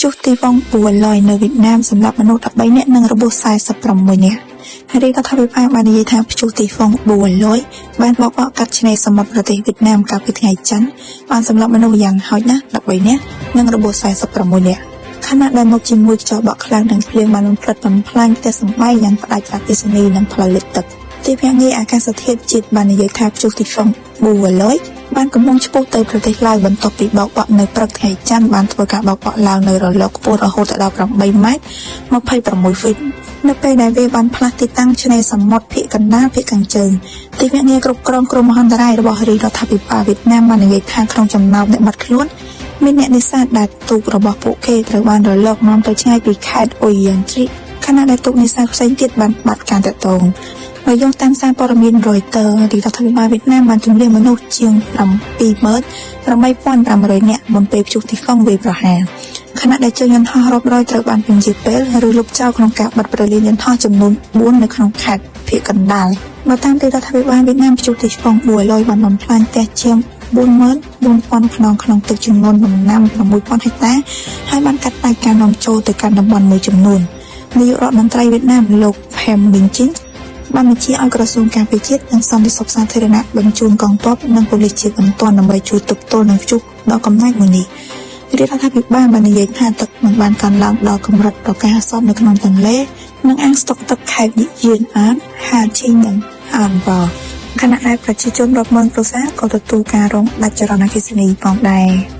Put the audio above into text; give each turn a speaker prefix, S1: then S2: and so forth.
S1: ព្យុះទីហ្វុងប៊ូឡយនៅវៀតណាមសម្លាប់មនុស្ស13នាក់និងរបួស46នាក់ហើយរដ្ឋាភិបាលបាននិយាយថាព្យុះទីហ្វុងប៊ូឡយបានបោកបក់កាត់ឆ្នេរសមុទ្រប្រទេសវៀតណាមកាលពីថ្ងៃច័ន្ទបានសម្លាប់មនុស្សយ៉ាងហោចណាស់13នាក់និងរបួស46នាក់ខណៈដែលមកជាមួយខ្យល់បក់ខ្លាំងនិងភ្លៀងបានបំផ្លិចបំផ្លាញផ្ទះសម្បែងយ៉ាងផ្ដាច់អគ្គិសនីនិងផ្លូវលិចទឹកទីភ្នាក់ងារអាកាសធាតុជាតិបាននិយាយថាព្យុះទីហ្វុងប៊ូឡយបានកំពុងឆ្ពោះទៅប្រទេសឡាវបន្ទាប់ពីបោកបក់នៅព្រឹកថ្ងៃច័ន្ទបានធ្វើការបោកបក់ឡើងនៅរលកខ្ពស់រហូតដល់8ម៉ែត្រ26ហ្វីតនៅពេលដែលវាបានផ្លាស់ទីតាំងឆ្នេរសមុទ្រភាគកណ្ដាលភាគខាងជើងទីភ្នាក់ងារគ្រប់គ្រងគ្រោះមហន្តរាយរបស់រាជរដ្ឋាភិបាលវៀតណាមបាននិយាយថាក្នុងចំណោមអ្នកបាត់ខ្លួនមានអ្នកនេសាទដែលទូករបស់ពួកគេត្រូវបានរលកនាំទៅឆ្ងាយពីខេត្តអ៊ុយយ៉ានទ្រីខណៈដែលទូកនេសាទផ្សេងទៀតបានបាត់ការទាក់ទងបើយោងតាមសារព័ត៌មាន Reuters រាជរដ្ឋាភិបាលវៀតណាមបានជម្លៀសមនុស្សជាង78,500នាក់មុនពេលព្យុះទីហ្វុងវាយប្រហារខណៈដែលជើងយន្តហោះរាប់រយត្រូវបានពន្យាពេលឬលុបចោលក្នុងការបិទព្រលានយន្តហោះចំនួន4នៅក្នុងខេត្តភាគកណ្ដាលបើតាមរាជរដ្ឋាភិបាលវៀតណាមព្យុះទីហ្វុងបួលយបានបំផ្លាញផ្ទះជាង44,000ខ្នងក្នុងទឹកចំនួនដំណាំ6,000ហិកតាហើយបានកាត់ផ្តាច់ការនាំចូលទៅកាន់តំបន់មួយចំនួននាយករដ្ឋមន្ត្រីវៀតណាមលោកផែមមីងជីងបានបញ្ជាឲ្យក្រសួងការពារជាតិនិងសន្តិសុខសាធារណៈបញ្ជូនកងទ័ពនិងប៉ូលីសជាបន្ទាន់ដើម្បីជួយទប់ទល់នឹងព្យុះដ៏កំណាចមួយនេះរាជរដ្ឋាភិបាលបាននិយាយថាទឹកនឹងបានកើនឡើងដល់កម្រិតប្រកាសអាសន្ននៅក្នុងទន្លេនិងអាងស្តុកទឹកខេត្តយឿនអានហាជីនិងអានវ៉ាខណៈដែលប្រជាជនរាប់ម៉ឺនគ្រួសារក៏ទទួលការរងដាច់ចរន្តអគ្គិសនីផងដែរ។